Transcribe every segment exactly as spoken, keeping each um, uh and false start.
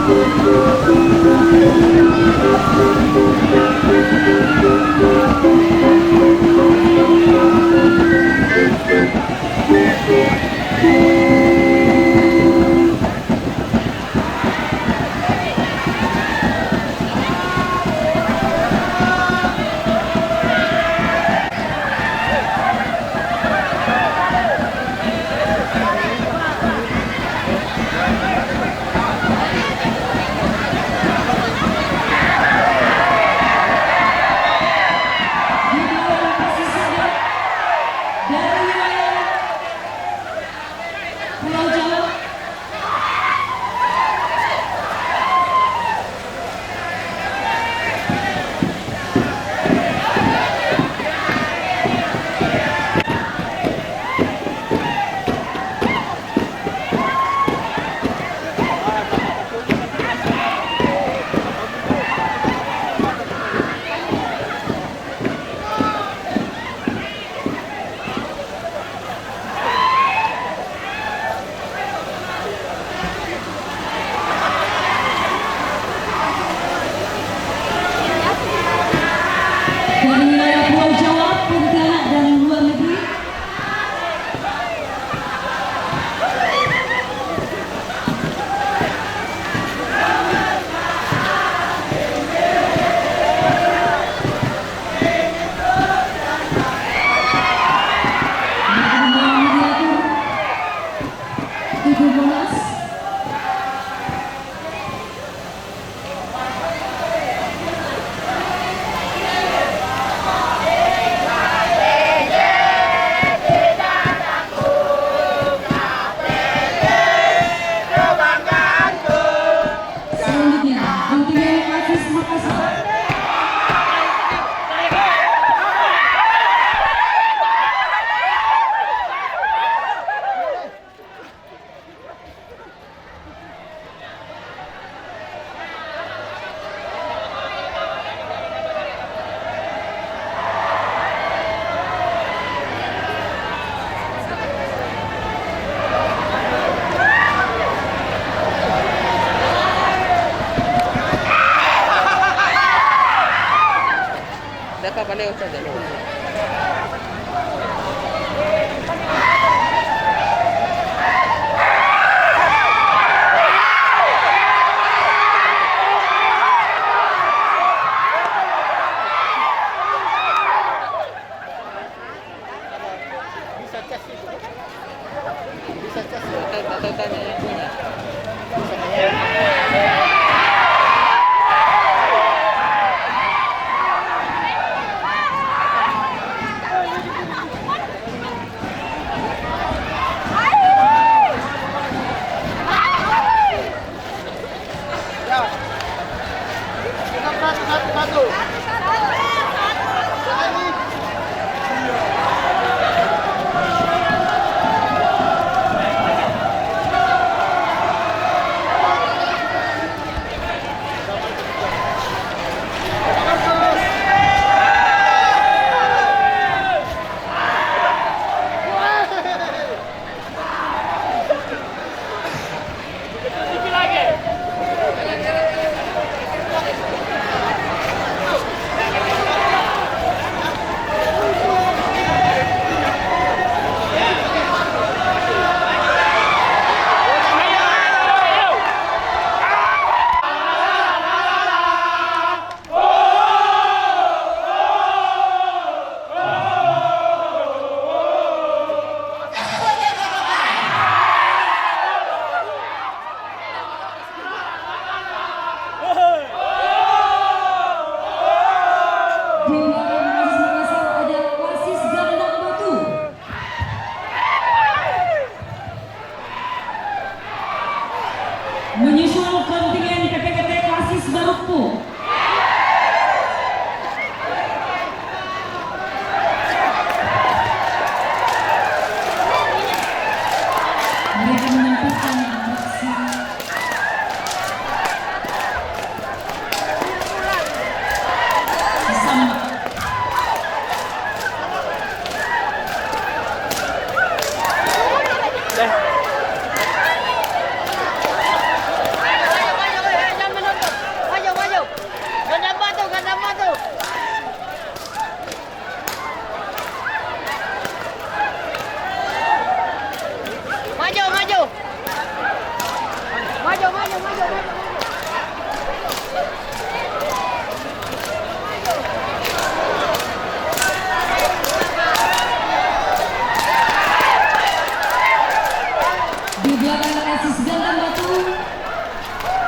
Dari wilayah Pulau Jawa. Dari wilayah Pulau Jawa, Pontianak, dan luar negeri. Ibu Monas. Selanjutnya, kontingen Asus Makassar. Dapat balik ucap dulu. Bisa cas itu. Bisa cas. Atau, atau tanya yang punya. Bisa tanya.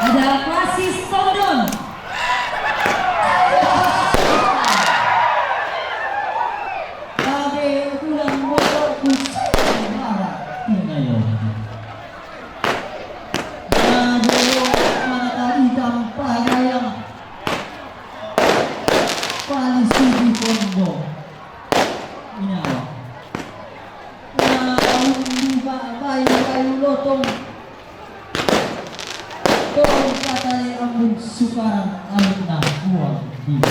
Ada klasis Tondon. Abe ulang bola kusai marah. Tinggal. Aduh, mana tadi tanpa gayang. Paling sugi Tondon. Ini apa? Nah, undi ba-, bayu-bayu lotong. Tong katale ambun sukaran alun na buang di.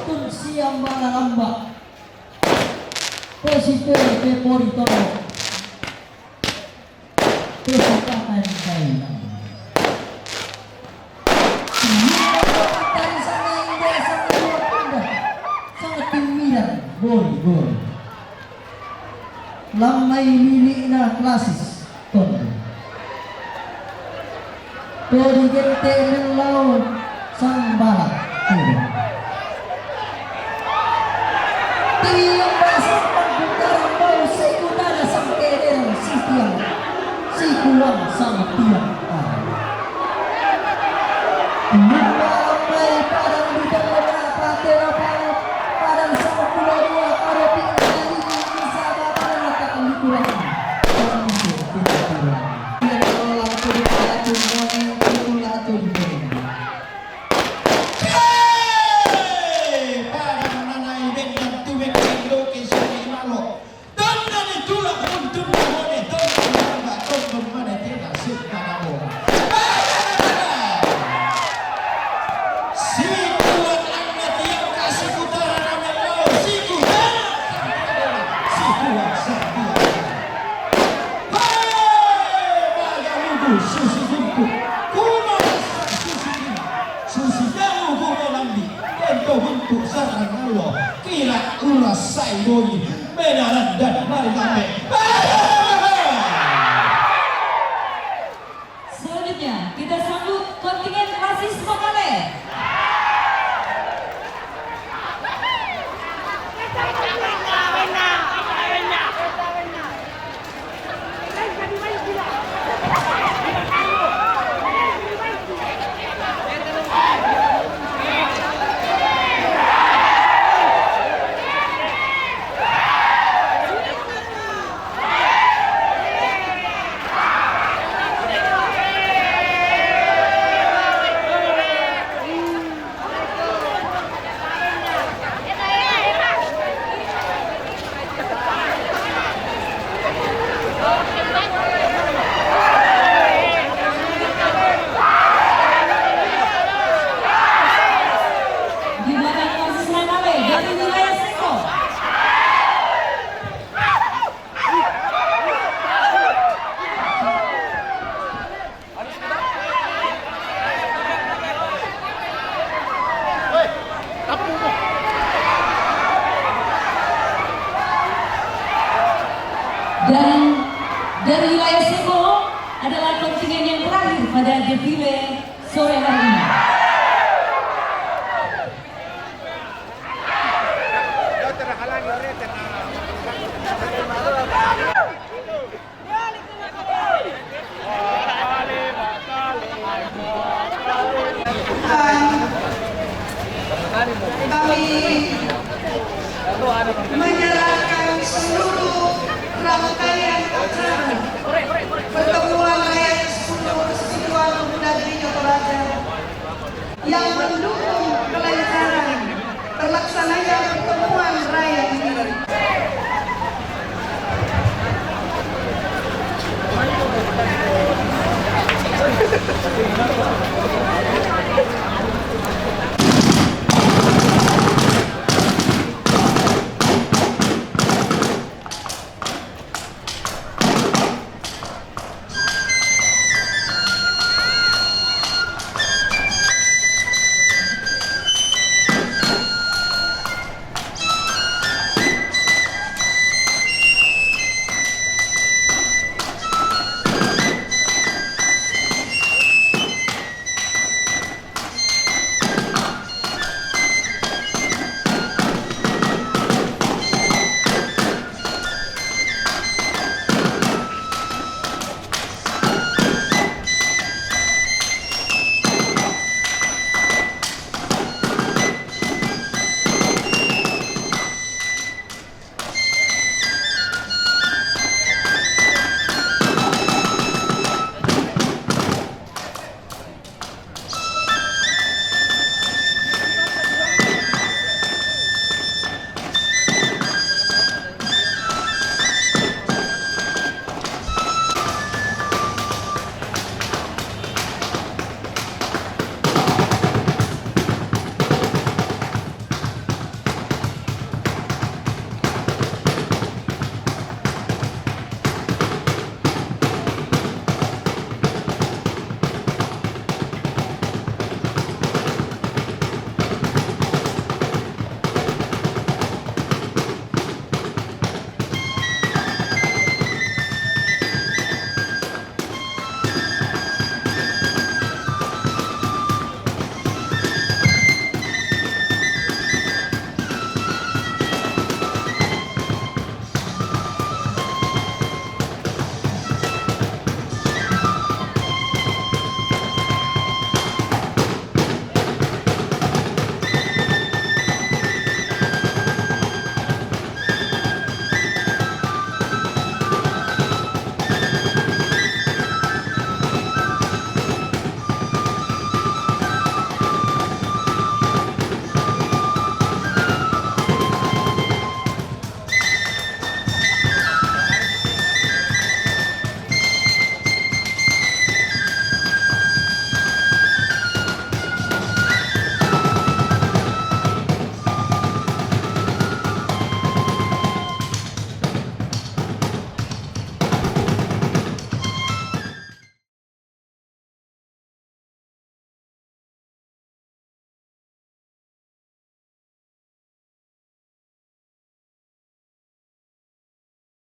Tun siam bala lamba. Posisi pe pori tono. Kesempatan saya. Dari sana indah, sana luar indah. Sangat pinggiran. Gol, gol. Lamai lili na klasis. Ton. Todi gente mellau sang bala. Tiang basang pangkutaran bau siku dada sang kederan si tiang. Sikuang sang tiang. Lupa lambai padang di tengah patera padang. Padang sama pulau dua ada tinggal di sini. Sama padang letakkan di tulang. Sikuat anna tiang kasih kutara nanya lau, sikuat. Sikuat, sikuat. Hei, baga lugu susi guntu. Kuno susi guntu. Susi jamu kuno lambi. Tento guntu sarang Allah. Kira ulas sai bogi. Menaran dan mari lambe. Selanjutnya, kita sambut kontingen Klasis Makale. Di belakang Klasis Makale dari wilayah Seko. Dan dari wilayah Seko adalah kontingen yang terakhir pada defile sore hari ini. Dan kami menyerahkan seluruh rangkaian acara pertemuan raya kesepuluh Persekutuan Pemuda Gereja Toraja yang mendukung kelancaran terlaksananya pertemuan raya ini.